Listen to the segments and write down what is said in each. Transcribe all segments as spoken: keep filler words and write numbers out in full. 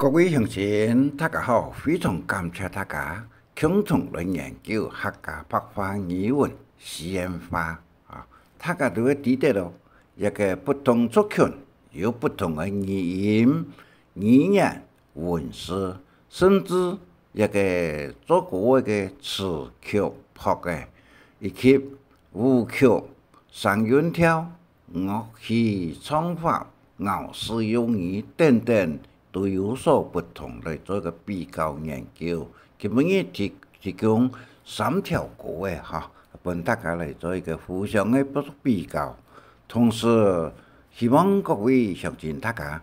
各位鄉親，大家好，非常感謝大家共同來研究客家白話語文四縣話啊！大家都會知得咯，這个不同族群有不同个語音、語言、文字，甚至這个做歌个詞曲、拍个，以及舞曲、聲韻調、 樂器、唱法、咬字、用語等等，都有所不同，來做一个比較研究。今晡日提，提供三條歌仔哈，分大家來做一个互相个比，比較。同時，希望各位鄉親大家，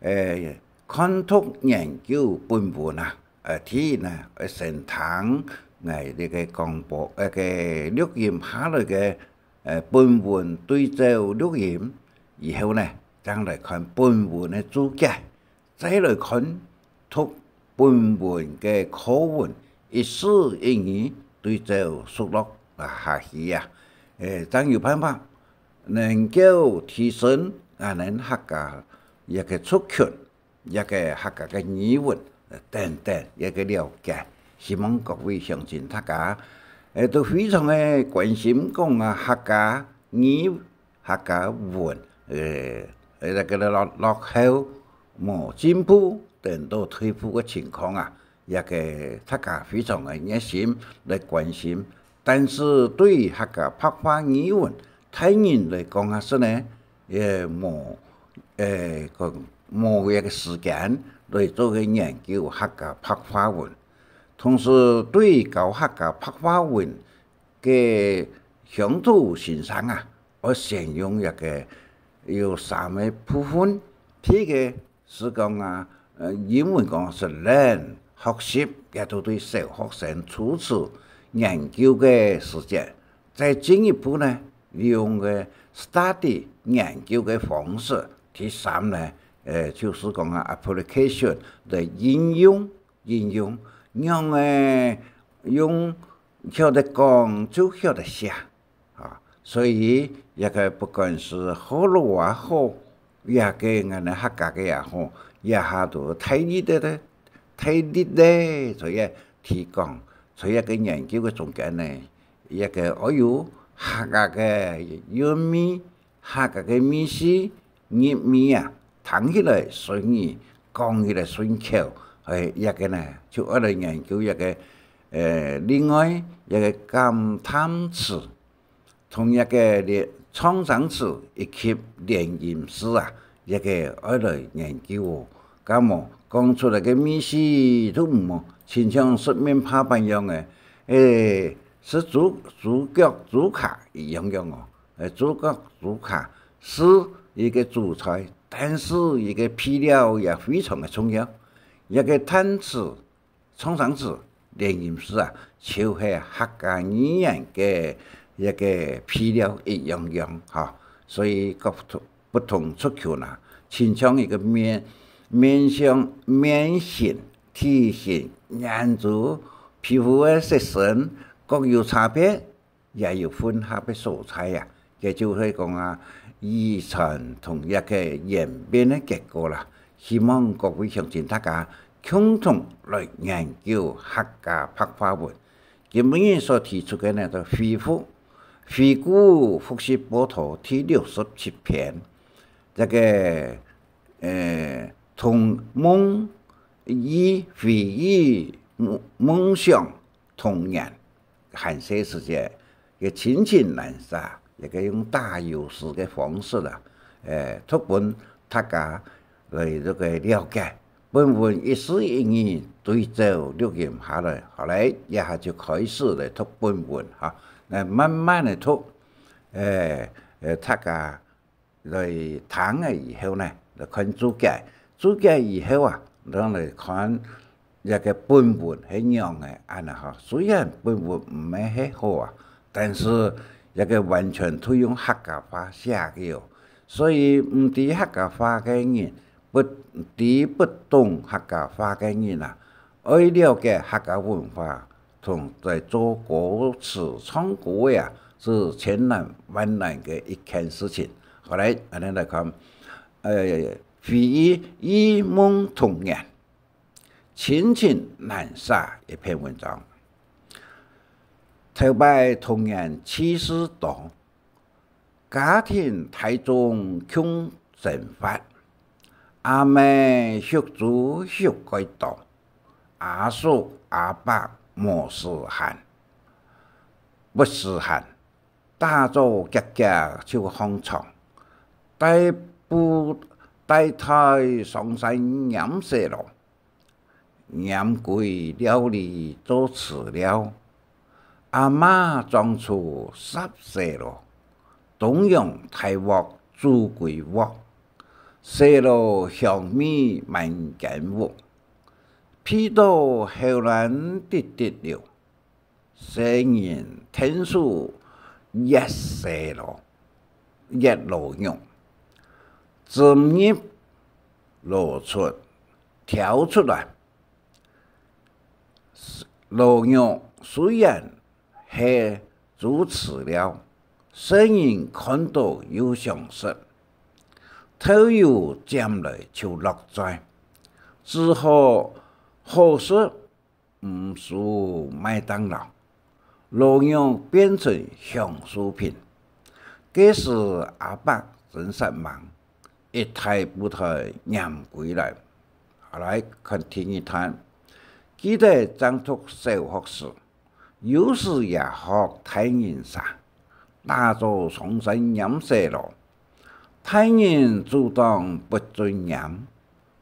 誒，看讀研究本文啊，呃，第一呢，愛先聽𠊎這个廣播，呃，个錄音下來个 呃，本文對照錄音以後呢，正來看本文个註解，再來看讀本文个課文，一字一語對照熟絡啊下去啊，呃，正有辦法能夠提升𠊎等客家一个族群 這个客家个語文，呃，等等，一个了解。希望各位鄉親大家，呃，都非常个關心講啊，客家語、客家文，呃，呃，這个落，落後、無進步，等到退步个情況啊，這个大家非常个熱心來關心。 但是對於客家白話語文，大人來講啊，係呢，也無，誒，講無一个時間來做个研究客家白話文。同時，對於教客家白話文个鄉土先生啊，愛先用一个有三个部分，第一个 係講啊，呃，英文講係learn，學習，也就對小學生初次研究个時節。再進一步呢，利用个study，研究个方式。第三呢，呃，就係講啊，application，來應用，應用，仰仔用曉得講就曉得寫。 啊，所以這个不管係學老也好，這个𠊎等客家个也好，這下都大力个咧，大力个，在這推廣，在這个研究个中間呢，這个愛有客家个韻味，客家个味緒，入味啊，聽起來順耳，講起來順口，誒，這个呢，就愛來研究這个，呃，另外這个感嘆詞， 同這个連，狀聲詞以及連音詞啊，這个愛來研究哦。該無講出來个味緒都毋好，親像食麵拍粄樣个，誒，係豬，豬腳、豬跤一樣樣哦。誒，豬腳、豬跤係一个主菜，但是一个配料也非常个重要。這个嘆詞 狀聲詞、連音詞啊，就係客家語言个一个配料一樣樣，吼。所以各不同，不同族群啊，親像一个面，面向，面型、體型、眼珠、皮膚个色澤，各有差別。 也有混合个所在啊。這就係講啊，遺傳同這个演變个結果啦。希望各位鄉親大家共同來研究客家白話文。今晡日所提出个呢，就回覆，回顧複習報導第六十七篇，這个，呃，同夢，以回憶夢，夢想童年。 還細時節，个親情難捨，這个用打油詩个方式啦，誒，讀分大家來這个了解。本文一字一語對照錄音下來，好來，這下就開始來讀本文哈，來慢慢个讀，誒，誒，大家 來聽了以後呢，來看註解。註解以後啊，正來看這个本文係仰仔恁呢吼。雖然本文毋係係好啊，但是這个完全都用客家話寫个哦。所以毋知客家話个人，不，知不懂客家話个人啊， 愛了解客家文化，同在做歌詞、唱歌个啊，係千難萬難个一件事情。好來，恁呢來看，呃，回憶，憶夢童年。親情難捨一篇文章。頭擺童年趣事多，家庭大眾共生活，阿姆畜豬畜蓋多，阿叔阿伯無時閒，不時閒，打早遽遽就䟘床，帶布帶袋上山拈細螺。 拈歸料理做飼料。阿嬤掌廚煠細螺，東洋大鑊煮歸鑊，細螺香味滿間屋，鼻到口涎滴滴流。細人𢯭手挖細螺，挖螺肉，針入螺出， 挑出來。螺肉雖然係豬飼料，細人看到又想食，豆油沾來就落嘴，只好好食毋輸麥當勞。 螺肉變成享受品。該時阿伯真煞猛，一大布袋拈歸來。好，來看第二段。記得正讀小學時，有時也學大人儕，打早上山拈細螺， 大人阻擋不准拈，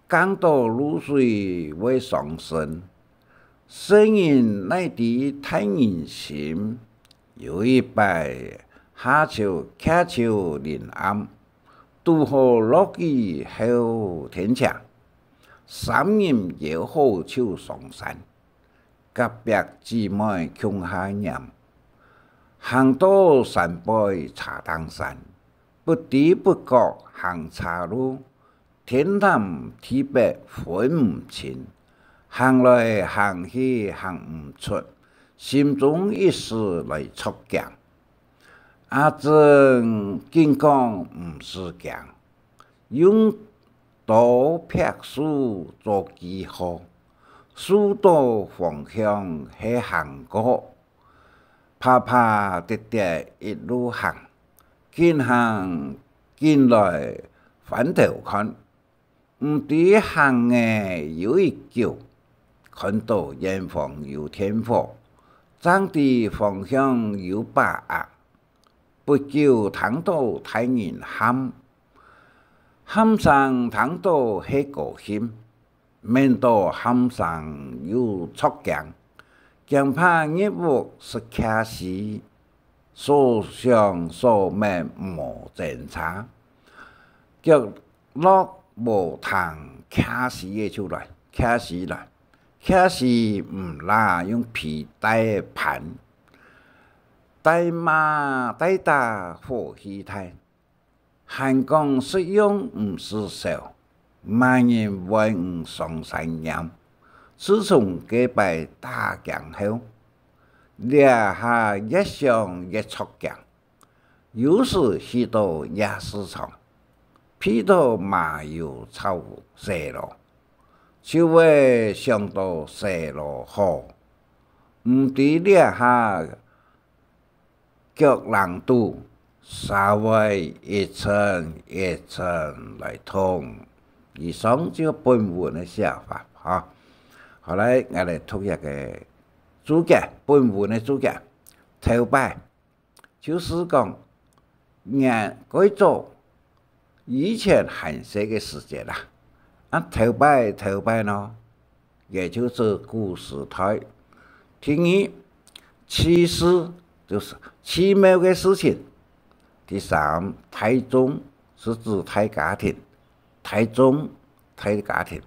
驚到露水會傷身。細人哪知大人心，有一擺下晝，𢲸秋臨暗，堵好落雨後天晴，三人邀好就上山，甲壁姊妹共下拈，行到山背茶頂山， 不知不覺行差路，天南地北分毋清，行來行去行毋出，心中一時來著驚。阿珍緊講毋使驚，用刀劈樹做記號，樹倒方向係行過， 爬爬跌跌一路行，緊行緊來翻頭看，毋知行仔有一久，看到遠方有電火，正知方向有把握。不久聽到大人喊，喊聲聽到係高興， 免到喊聲又著驚，驚怕入屋食徛死，所想所搣無精差，腳落無停，徛死个就來，徛死來，徛死毋罅用皮帶盤，帶罵帶打火氣大。 還講食用毋使愁，麼人會毋上山拈？自從該擺打驚後，這下越想越著驚。有時去到夜市場，鼻到麻油炒細螺，就會想到細螺好，毋知這下 腳冷肚，稍微一陣一陣來痛。以上就本文个寫法，哈。好，來，𠊎來讀一个註解，本文个註解。頭擺，就係講，年，過早， 以前還細个時節啦，啊，頭擺，頭擺呢，也就係古時代。第二，趣事，就係奇妙个事情。第三，大眾，係指大家庭，大眾，大家庭。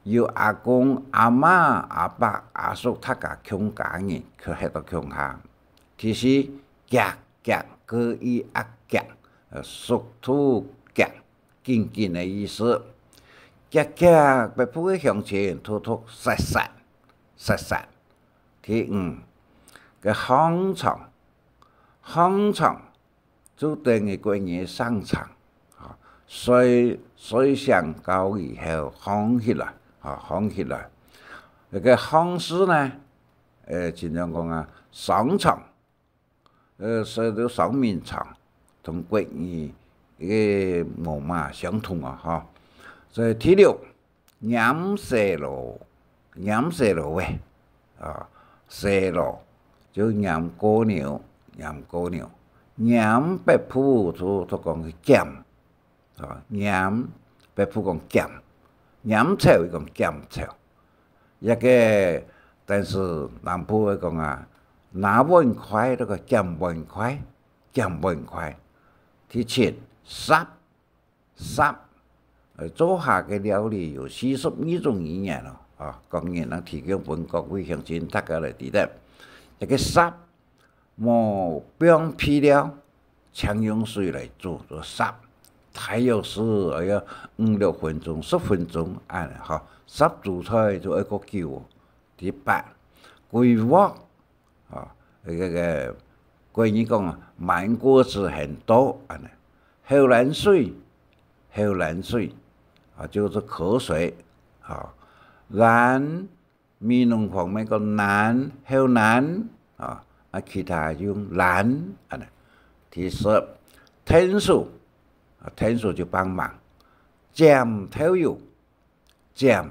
有阿公、阿嬤、阿伯、阿叔，大家共家人，佢歇到共下。第四，遽 遽，各異壓遽，呃，速度遽，緊緊个意思。遽遽，北部个鄉親都讀煞煞，煞煞。第五，个䟘床，䟘床，就等於國語个上床，啊，睡，睡醒覺以後䟘起來，啊，䟘起來。這个項字呢，呃，盡量講啊，商場，呃，所以就商品場，同國語个無麼相同啊，吼。所以第六，拈西螺，拈西螺仔，啊，西螺，就拈蝸牛，拈蝸牛，拈，北部就，就講去撿， 啊，拈，北部講撿，拈草又講撿草。這个，但是南部會講啊，拿碗筷，該个撿碗筷，撿碗筷。第七，煠，煠，呃，灶下个料理有四十二種語言哦，啊，各人能提供分各位鄉親大家來知得。這个煠， 無放配料，淨用水來煮，就煠。大約係愛要五六分鐘、十分鐘恁呢吼。煠煮出來就愛較久哦。第八，歸鑊，啊，這个，國語講啊，滿鍋子很多，恁呢。口涎水，口涎水，啊，就係口水，啊，涎 美濃方面講涎，口涎，啊，啊，其他用涎，恁呢。第十，𢯭手，啊，𢯭手就幫忙。沾豆油，沾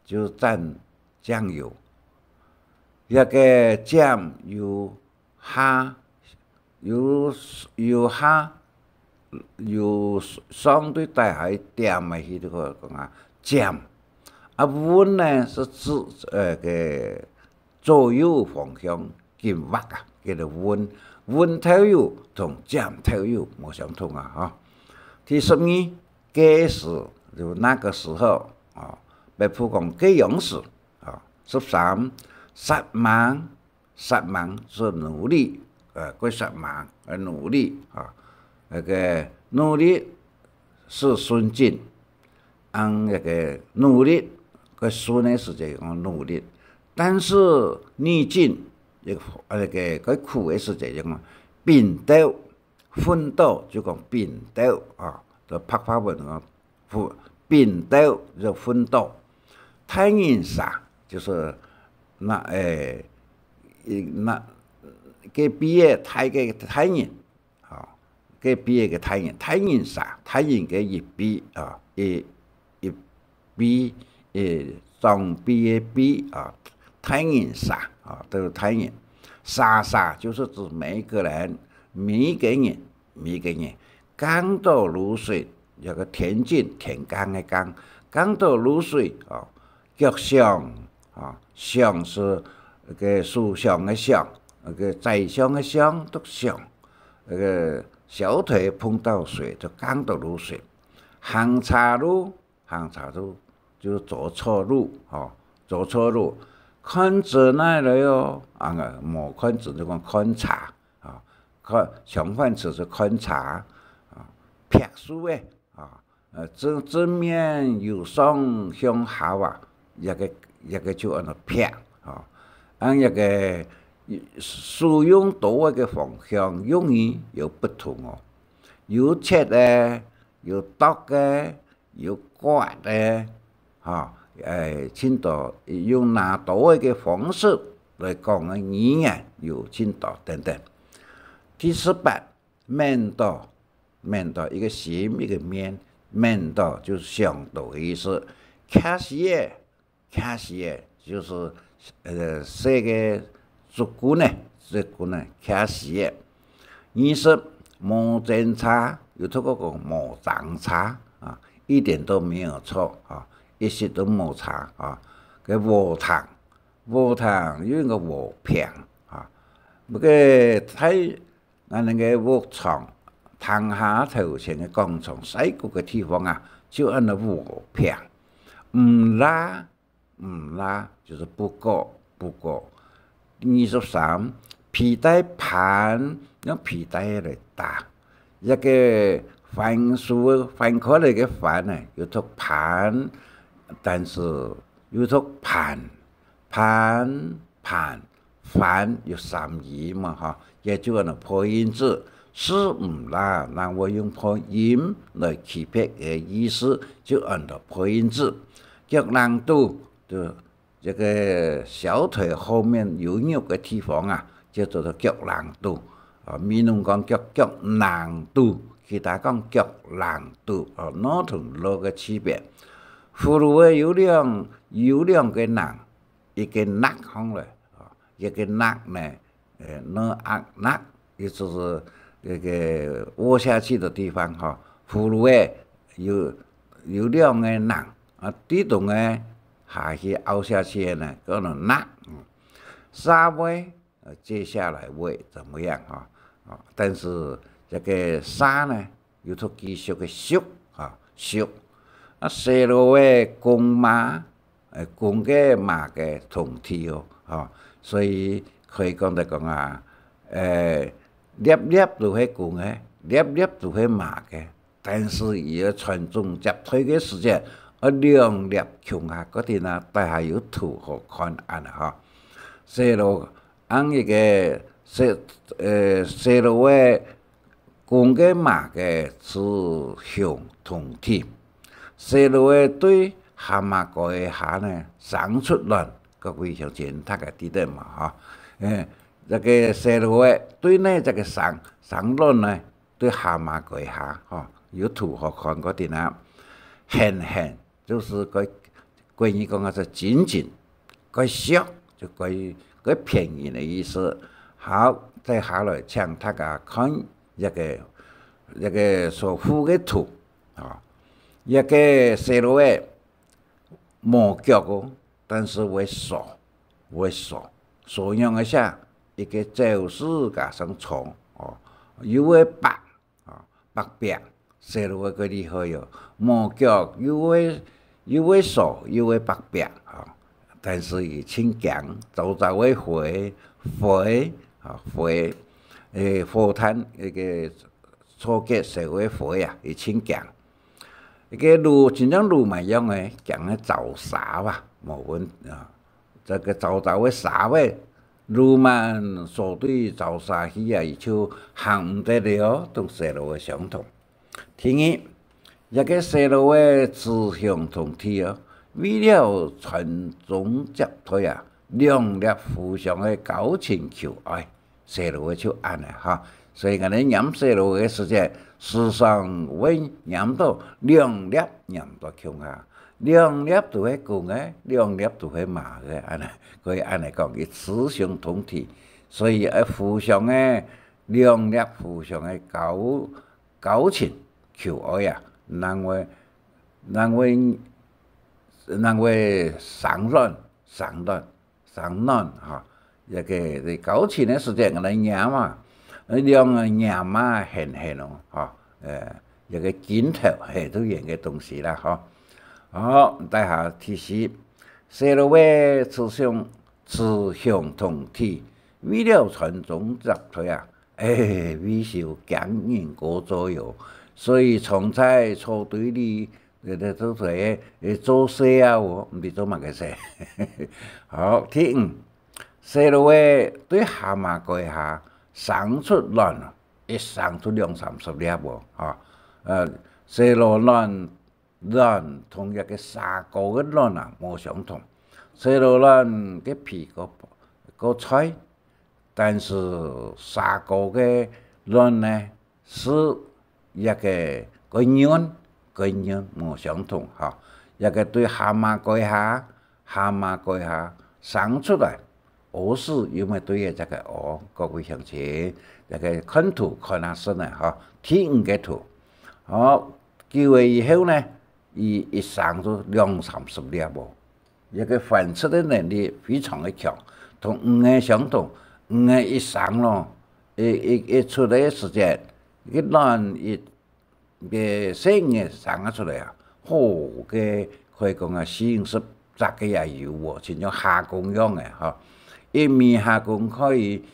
就沾醬油。這个沾有下，有，有下，有上對底下一點个，佢就講啊，沾。啊，溫呢，係指，呃，个左右方向緊握啊，叫做溫。溫豆油同沾豆油無相同啊，吼。第十二，該時，就那個時候，啊，北部講該央時，啊。十三，煞猛， 煞猛係努力，呃，過煞猛，呃，努力，啊，該个努力係順境，恁該个努力，過順个時節講努力，但是逆境，該个，呃，該个，過苦个時節就講拚鬥，奮鬥就講拚鬥，啊，就白話文講 奮，拚鬥就奮鬥。大人儕就係那，欸，一，那，該輩个大个大人，吼，該輩个大人，大人儕，大人个一輩，啊，一，一輩，欸，長輩个輩，啊，大人儕，啊，都係大人。儕儕就係指每一個人，每一個人， 每個人，降到露水，這个田徑，田徑个降，降到露水，哦，腳上，哦，上係該个受傷个傷，該个宰相个相，讀相，該个小腿碰到水就降到露水。行差路， 行差路，就走錯路，吼，走錯路。看準哪來哦，啊，無看準就講看差，啊，看，相反詞係看差，啊，劈樹仔，啊，呃，正，正面由上向下啊，這个，這个就安到劈，啊。啊，這个使用刀仔个方向用語有不同哦，有切个，有剁个， 有割个，吼，欸，盡多用拿刀仔个方式來講个語言有盡多等等。第十八，愐到，愐到，一個心，一個面，愐到就係想到个意思。徛死仔， 徛死仔，就係，呃，細个竹棍仔，竹棍仔，徛死仔。二十，無精差，有讀過講無精差，啊，一點都沒有錯，啊，一息都無差，啊。該禾埕，禾埕又一個禾坪，啊。該个大 𠊎等个屋場，廳下頭前个廣場，曬穀个地方啊，就安到禾坪。毋罅，毋罅，就係不過，不過。二十三，皮帶盤，用皮帶來打。一個番薯，翻開來个翻呢，又讀盤，但是又讀盤，盤，盤。 番有三義嘛，吼，也就安到配音字，字毋罅，正會用配音來區別个意思，就安到配音字。腳軁肚就這個小腿後面有肉个地方啊，就做做腳零肚。啊，美濃講腳，腳零肚，其他講腳零肚，啊，腦同腦个區別。葫蘆仔有兩，有兩個零，一個齧項來，啊，一個齧呢，呃，腦齧齧，意思是那個窩下去的地方哈。葫蘆仔有，有兩個零，啊，地動个下去凹下去个呢，叫做齧。嗯。沙會，呃，接下來會怎麼樣哈？啊，但是這個沙呢，有讀繼續个續，啊，續。啊，細路仔公嫲，呃，公个嫲个同體哦，哈，所以可以講來講啊，呃，粒粒都係公个，粒粒都係嫲个，但是佢个傳宗接代个時節，愛兩粒共下，嗰陣啊，底下有圖好看恁呢哈。細路，恁一個細，呃，細路仔 公个嫲个子兄同體。細路仔對蛤蟆胲下呢，生出卵，各位鄉親大家知得嘛，哈？欸，這個細路仔對呢，這個生，生卵呢，對蛤蟆胲下，哈，有圖好看个點啊。緪緪， 就是該，國語講啊，係緊緊，該惜，就該，該便宜个意思。好，再下來請大家看一個，一個所附个圖，啊，一個細路仔，無腳哦，但是會趖，會趖，趖樣个寫，一個走字加上趖，哦，又會跋， 啊，跋壁，細路仔个厲害哦，無腳又會，又會趖，又會跋壁，啊，但是佢盡驚，燥燥个灰，灰，啊，灰，欸，火炭，該個草結燒个灰啊，佢盡驚。該個鱸，親像鱸鰻樣个，驚个燥沙啊，無穩，啊， 這個燥燥个沙仔，鱸鰻趖對燥沙去啊，佢就行毋得了，同細路仔相同。第二，這個細路仔子兄同體哦，為了傳宗接代啊，兩粒互相个交情求愛， 細路仔就恁呢哈。所以𠊎等念細路仔个時節，時常會念到兩粒，念到共下，兩粒都係公个，兩粒都係嫲个，恁呢，可以恁呢講，佢子兄同體，所以愛互相个兩粒互相个交，交情求愛啊，正會，正會，正會生卵，生卵。 生卵哈，這個在交情个時節，𠊎來拈啊，兩个拈啊，緪緪哦，哈，呃，這個金頭，嘿，都一樣个東西啦，哈。好，底下第四，細路仔子兄，子兄同體，為了傳宗接代啊，欸，為求驚人過早喲，所以常在草堆裡 這，這做事，欸，做事啊，哦，毋知做麼个事。好，第五，細路仔對蛤蟆胲下生出卵，一生出兩三十粒哦，哈。呃，細路卵，卵同這個蛇哥个卵啊，無相同。細路卵个皮較，較脆，但是蛇哥个卵呢， 係這個較韌，較韌無相同哈。這個對蛤蟆胲下，蛤蟆胲下生出來，屙屎又乜對个這個屙，各位鄉親，這個看圖看下識呢哈。第五個圖，好，久了以後呢，佢一生就兩三十粒哦。 這個繁殖个能力非常个強，同魚仔相同，魚仔一生咯，一，一，一出來个時節，該卵一，該細魚仔生啊出來啊，好个，可以講啊，四五十隻个也有哦，親像蝦公樣个哈。一尾蝦公可以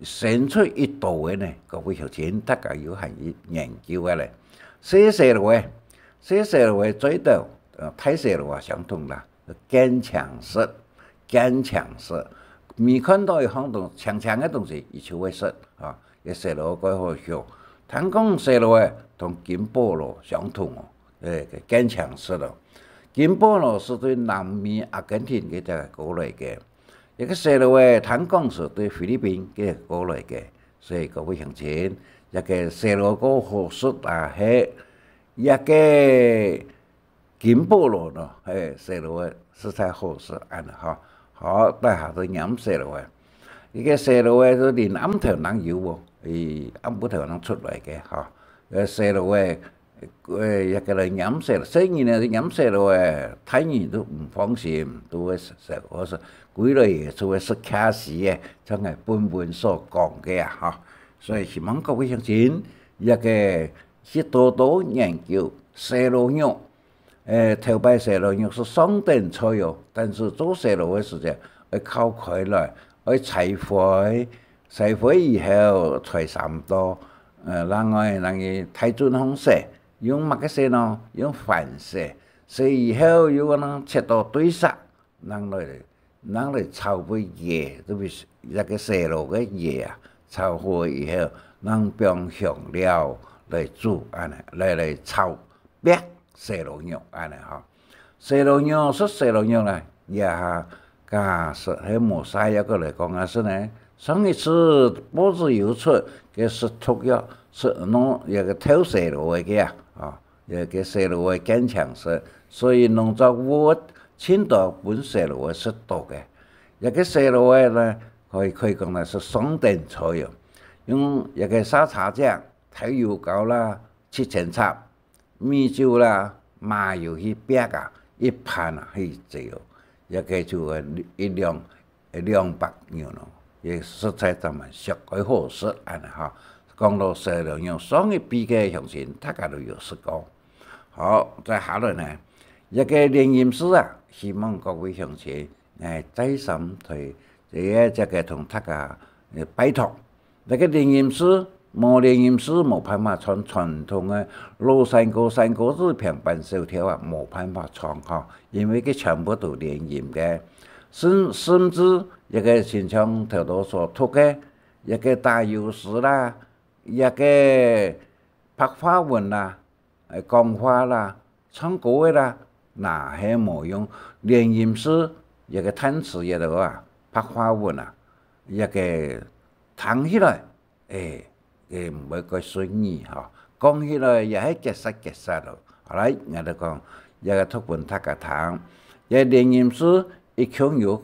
生出一兜个呢，各位鄉親，大家有閒去研究下咧。細細路仔，細細路仔嘴斗，呃，大細路仔相同啦，堅強食，堅強食。你看到一項東，青青个東西，佢就會食，啊，該細路仔蓋好笑。聽講細路仔同金寶螺相同哦，欸，堅強食咯。金寶螺係對南美阿根廷个地方過來个，這个西螺仔聽講係對菲律賓个過來个，所以各位鄉親，這个西螺个好食啊，係這个金寶螺咯，係西螺仔實在好食恁呢吼。好，這下就拈西螺仔。這个西螺仔係臨暗頭正有哦，佢暗晡頭正出來个吼。呃，西螺仔 呃，這个來拈西螺，細人仔就拈西螺仔，大人都毋放心，都會食，食，𠊎說，歸來个就會食忒死个，像𠊎本文所講个啊，吼。所以希望各位鄉親，這个去多多研究西螺肉。呃，頭擺西螺肉係上等菜哦，但是做西螺个時節，愛敲開來，愛裁開， 洗好以後，裁三刀，呃，另外，另外大轉項洗，用麼个洗呢？用礬洗。洗以後，又能切到對煞，拿來，拿來炒分佢，特別係該个西螺个佢啊，炒好以後，拿放香料來煮，恁呢，來，來炒，煏西螺肉，恁呢吼。 西螺肉，食西螺肉啦，這下假使係無晒，過來講啊，係呢，上一次報紙有出，个食毒藥，係弄這个偷西螺个啊，啊，這个西螺个堅強食，所以農作物盡多分西螺食到个。這个西螺呢，可以，可以講呢係上等菜哦。用這个沙茶醬、豆油膏啦、七層塔、 米酒啦、麻油去煏啊，一盤啊去煮哦，這个就一兩，一兩百銀咯，也實在正蠻俗，還好食恁呢吼。講到西螺肉，上一輩个鄉親，大家都有食過。好，再下來呢，這个聯誼市啊，希望各位鄉親，哎，再三推，這个，這个同大家，呃，拜託， 這个聯誼市，無聯誼市無辦法創傳統个老山歌、山歌仔、平板小調啊，無辦法創吼，因為佢全部都聯誼个。甚，甚至這个親像頭頭所讀个，這个打油詩啦，這个白話文啦， 呃，講話啦、唱歌个啦，若係無用聯誼市這个彈詞這兜啊，白話文啊，這个聽起來，欸，佢毋會蓋順耳吼，講起來也係結舌結舌咯。好來，𠊎兜講，這个讀分大家聽，這聯誼市一共有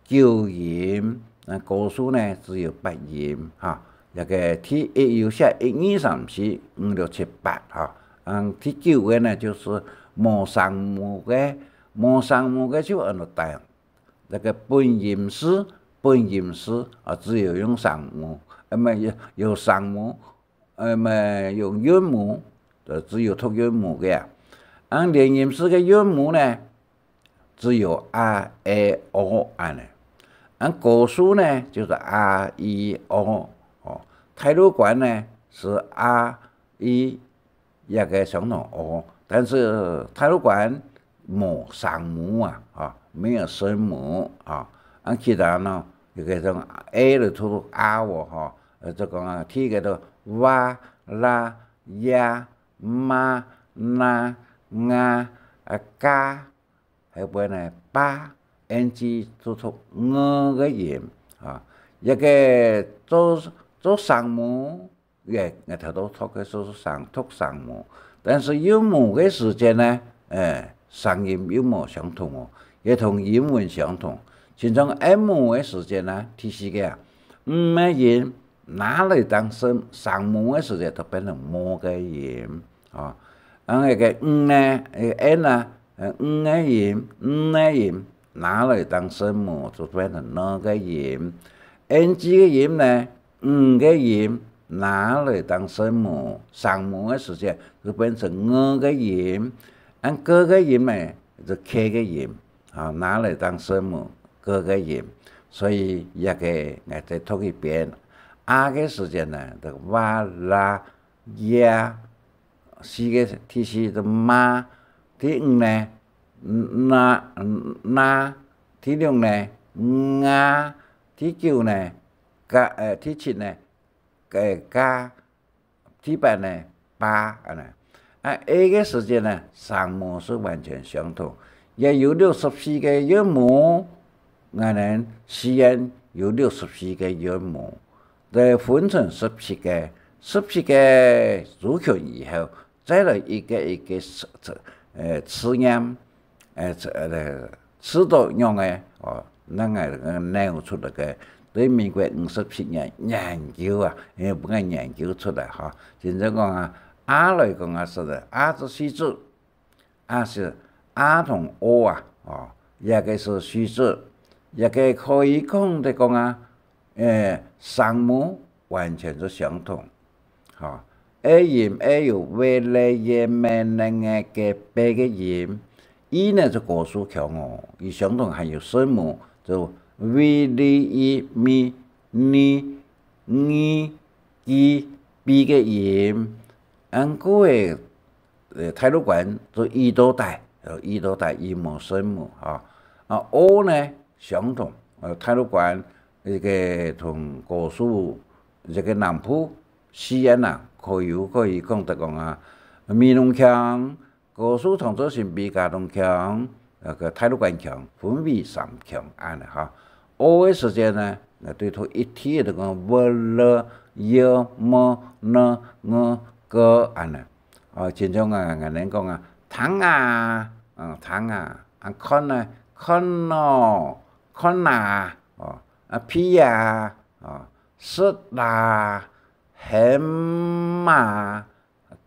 九音，啊，高數呢，只有八音，哈。這个第一有寫一二三四五六七八，哈。嗯，第九个呢，就係無聲母个，無聲母个就安到底。這个本音是，本音是，啊，只有用聲母，呃，毋係，有，有聲母， 呃，毋係用韻母，就只有讀韻母个啊。恁聯誼市个韻母呢，只有a、e、o恁呢。恁高數呢，就係a、i、o，哦。太魯閣呢，係a、i，這个相同o，但是太魯閣無聲母啊，吼，沒有聲母啊。恁其他呢，有个像a就讀a哦，吼，呃，就講啊，第一个就va、la、ya、ma、na、nga、啊、ka，後尾呢，pa、ng就讀ng个音啊。這个做，做聲母， 也，𠊎頭頭讀个係聲，讀聲母，但是韻母个時節呢，欸，聲音又無相同哦，也同英文相同。親像M个時節呢，第四个啊，m个音拿來當聲，聲母个時節就變成m个音，哦。恁个n呢，欸，n啊，呃，n个音，n个音， 拿來當聲母就變成n个音。ng个音呢，ng个音拿來當聲母，聲母个時節就變成ng个音。恁g个音呢，就k个音，啊，拿來當聲母，g个音。所以這个𠊎再讀一遍。a个時節呢，就va、la、ya， 四个，第四就ma，第五呢，na，na，第六呢，nga，第九呢，ka，呃，第七呢，呃，ka，第八呢，pa，恁呢。啊，A个時節呢，聲母係完全相同，也有六十四個韻母，𠊎等四縣有六十四個韻母，再分成十七個，十七個族群以後，再來一個一個試，試，呃，試驗，呃，試，呃，試著樣个，哦，𠊎等扭出來个，對民國五十七年研究啊，因為分𠊎研究出來吼，真正講啊，A來講啊，係个，A係虛字， 啊，係A同O啊，哦，這個係虛字，這個可以講得講啊，誒，聲母完全係相同。吼，A音A有V、L、Y、M、N、N、G、B个音，佢呢係高樹腔哦，佢相同還有聲母，就V、L、Y、M、N、N、G、B个音。恁故个 呃，大陸縣就一到大，呃，一到大，佢無聲母，吼。啊，O呢，相同，呃，大陸縣這個同高樹這個南部四縣啊，可以，可以講得講啊，美濃腔、高樹、塘州、新埤、佳冬腔，呃，个大陸縣腔，分為三腔恁呢，吼。O个時節呢，那對頭一體个就講V、L、Y、M、N、N、G恁呢。 哦，親像啊，𠊎等講啊，聽啊，嗯，聽啊，啊，看啊，看咯，看啊，哦，啊，鼻啊，哦，食啊，喊啊，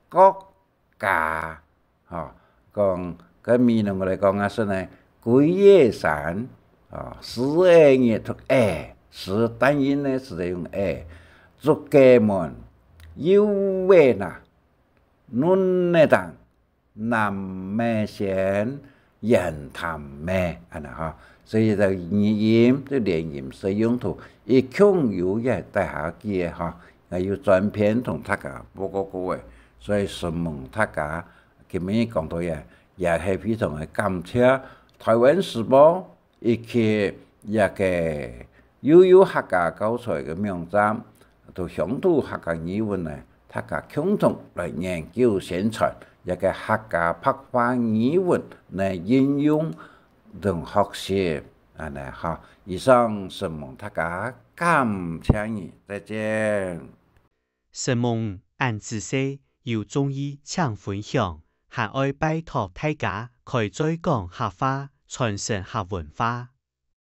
國家，吼，講，該美濃來講啊，係呢，歸野山，哦，四个日讀A，係單音呢，係用A，竹雞門，又尾那， 嫩个當，南尾仙，圓潭尾，恁呢吼。所以這語音，這連音係用途，一共有也帶下幾个吼，也有專篇同大家報告過个。所以承蒙大家，今日講到這，也係非常个感謝台灣時報 以及這個又有客家教材个網站，都鄉土客家語文呢，大家共同來研究宣傳，這個客家白話語文來應用同學習，恁呢吼。以上承蒙大家，感謝你，再見。 承蒙恁仔細，有中意請分享，還愛拜託大家開嘴講客話，傳承客文化。